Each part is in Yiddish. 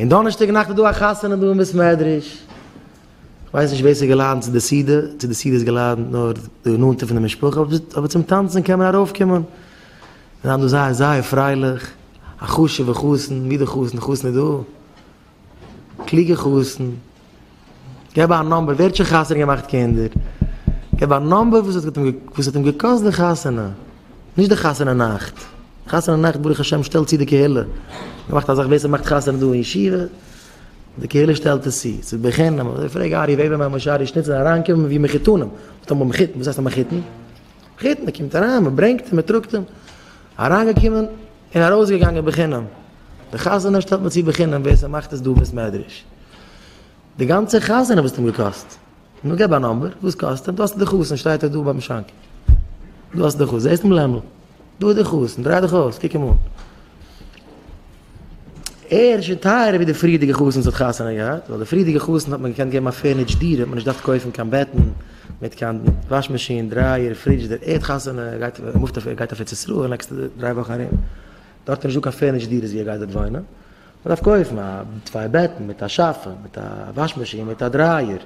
און דאנערשטאג נאכט איז דא א חתונה דא אין בית מדרש. כ'ווייס נישט ווער ס'איז געלאדנט צו די סעודה, צו די סעודה איז געלאדנט נאר די נאנטע פון די משפחה, אבער צום טאנצן קען מען ארויפקומען. מיר זענען דא זייער זייער פרייליך, א חשוב'ע חתן, ווי די חתן? די חתן איז דא? קלוגע חתן. געב א number, ווער האט שוין חתונה געמאכט קינדער? געב א number וואס האט אים וואס האט אים געקאסט די חתונה, נישט די חתונה נאכט, חתונה נאכט ברוך השם שטעלט צו די קהילה, געמאכט א זאך ווער ס'מאכט חתונה דא אין ישיבה, די קהילה שטעלט עס צו, ס'איז בחינם, אזוי פרעג ארי וועבערמאן משה ארי שניצלער אריינקומען ווי מחותנים, וואס האט מחותן, וואס הייסט א מחותן? מחותן, מען קומט אריין, מען ברענגט אים, מען טראגט אים, אריינגעקומען און ארויסגעגאנגען בחינם, די חתונה שטעלט מען צו בחינם ווער ס'מאכט עס דא בית מדרש, די גאנצע חתונה וואס האט אים געקאסט, נו געב א number, וואס קאסט אים, דא האסטו די חתן שטייט ער דא ביים שאנק, דא האסטו די חתן, זעסט אים לעמל, דא איז די חתן, דריי דיך אויס, קוק אים אן. ער איז שוין טייערער ווי די פריערדיגע חתן וואס האט חתונה געהאט, ווייל די פריערדיגע חתן האט מען געקענט געבן א furnished דירה, האט מען נישט געדארפט קויפן קיין בעטן, מיט קיין וואש מאשין, dryer, פרידזשידער, ער האט חתונה, ער גייט, ער מופט אויף, ער גייט אויף ארץ ישראל נעקסטע דריי וואכן ארום, דארט איז נישטא קיין furnished דירות ווי ער גייט דארט וואוינען, מען דארף קויפן א צוויי בעטן מיט א שאפע, מיט א וואש מאשין, מיט א dryer,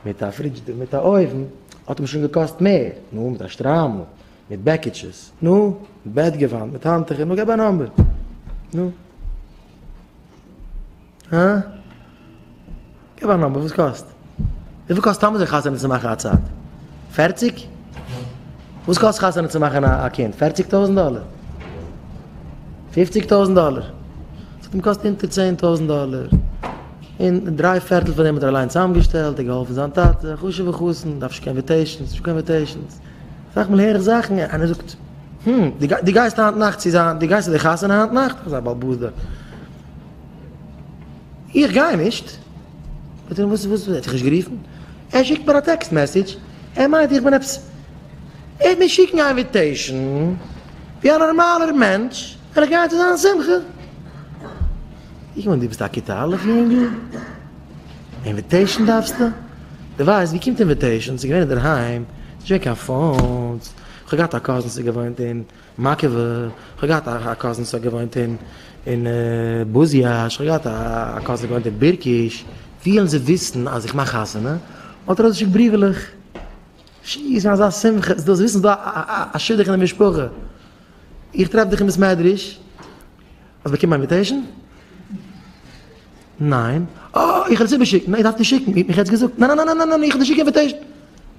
מיט א פרידזשידער, מיט א אויוון, האט אים שוין געקאסט מער, נו, מיט א שטריימל, מיט בעקיטשעס, נו, מיט בעטגעוואנט, מיט האנטוכער, נו געב א number, נו. הא? געב א number, וואס קאסט? וויפיל קאסט סתם אזוי חתונה צו מאכן א צייט? פערציג? וואס קאסט חתונה צו מאכן א קינד? פערציג טויזנט דאלער? פופציג טויזנט דאלער? ס'האט אים געקאסט אונטער 10,000 דאלער. און דריי פערטל פון דעם האט ער אליין צוזאמגעשטעלט, ער האט געהאלפן זיין טאטע, חשוב'ע חתן, דארף נישט קיין invitations, נישט קיין invitations. אסאך מאל הער איך זאכן, איינער זאגט, הום, דו גייסט היינט נאכט צו זיין, דו גייסט צו די חתונה היינט נאכט? אזא בעל הבית דארט. איך גיי נישט. זאגט ער, וואס וואס, ער האט דיך נישט גערופן? ער שיקט מיר א text message, ער מיינט איך בין עפעס, ער וועט מיר שיקן א invitation ווי א נארמאלער מענטש, וועל איך גיין צו זיין שמחה. איך מיין דו ביסט א כיתה א' יונגל? invitation דארפסטו? דו ווייסט ווי קומט invitation? ס'איז געווען אינדערהיים, ס'איז נישט געווען קיין phones, כ'האב געהאט א cousin ס'איז געוואוינט אין מאקעווע, כ'האב געהאט א cousin ס'האט געוואוינט אין אין בוזיאש, כ'האב געהאט א cousin געוואוינט אין בירקיש, ווי וועלן זיי וויסן אז איך מאך חתונה? האט ער ארויסגעשיקט בריוועלעך, שיס אין אזא שמחה, זאלסט וויסן ס'איז דא א שידוך אין די משפחה, איך טרעף דיך אין בית מדרש, האסט באקומען א invitation? ניין. אה, איך וועל עס איבערשיקן. ניין, איך דארף נישט שיקן, איך האב יעצט געזאגט. ניין, ניין, ניין, ניין, ניין, איך וועל דיר שיקן invitation.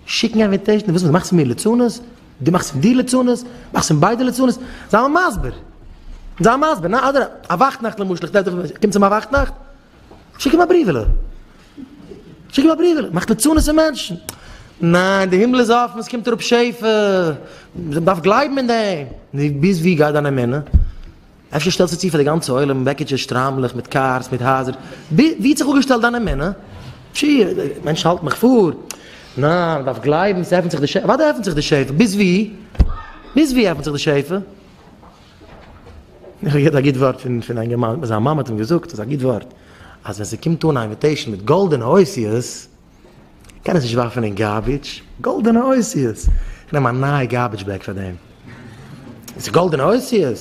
שיקן invitation? וואס, דו מאכסט פון מיר ליצנות? דו מאכסט פון דיר ליצנות? מאכסט פון ביידע ליצנות? זיי מיר מסביר. זיי מסביר. ניין, אדרבה, א וואכטנאכט למשל, איך טרעף דיך, קום צו מיין וואכטנאכט, שיק אים א בריוועלע. שיק אים א בריוועלע. מאכט ליצנות פון מענטשן. ניין, די הימל איז אפן, עס קומט אראפ שפע. מען דארף גלייבן אין דעם. נו, ביז וואו גייט דיין אמונה? אפשר שטעלסטו צו פאר די גאנצע עולם בעקיטשעס שטריימלעך מיט cars מיט הייזער, ווי האט זיך אפגעשטעלט דיין אמונה? פשי, מענטשן האלטן מיך פאר, ניין, מ'דארף גלייבן, ס'עפנט זיך די שפע, אוודאי עפנט זיך די שפע, ביז ווי? ביז ווי עפנט זיך די שפע? איך האב געהערט א גוט ווארט פון פון א אינגערמאן, זיין מאמע האט אים געזאגט אזא גוט ווארט, אז ווען ס'קומט אן א invitation מיט גאלדענע אותיות, קען עס נישט ווארפן אין garbage, גאלדענע אותיות, איך נעם א נייע garbage bag פאר דעם, עס איז גאלדענע אותיות.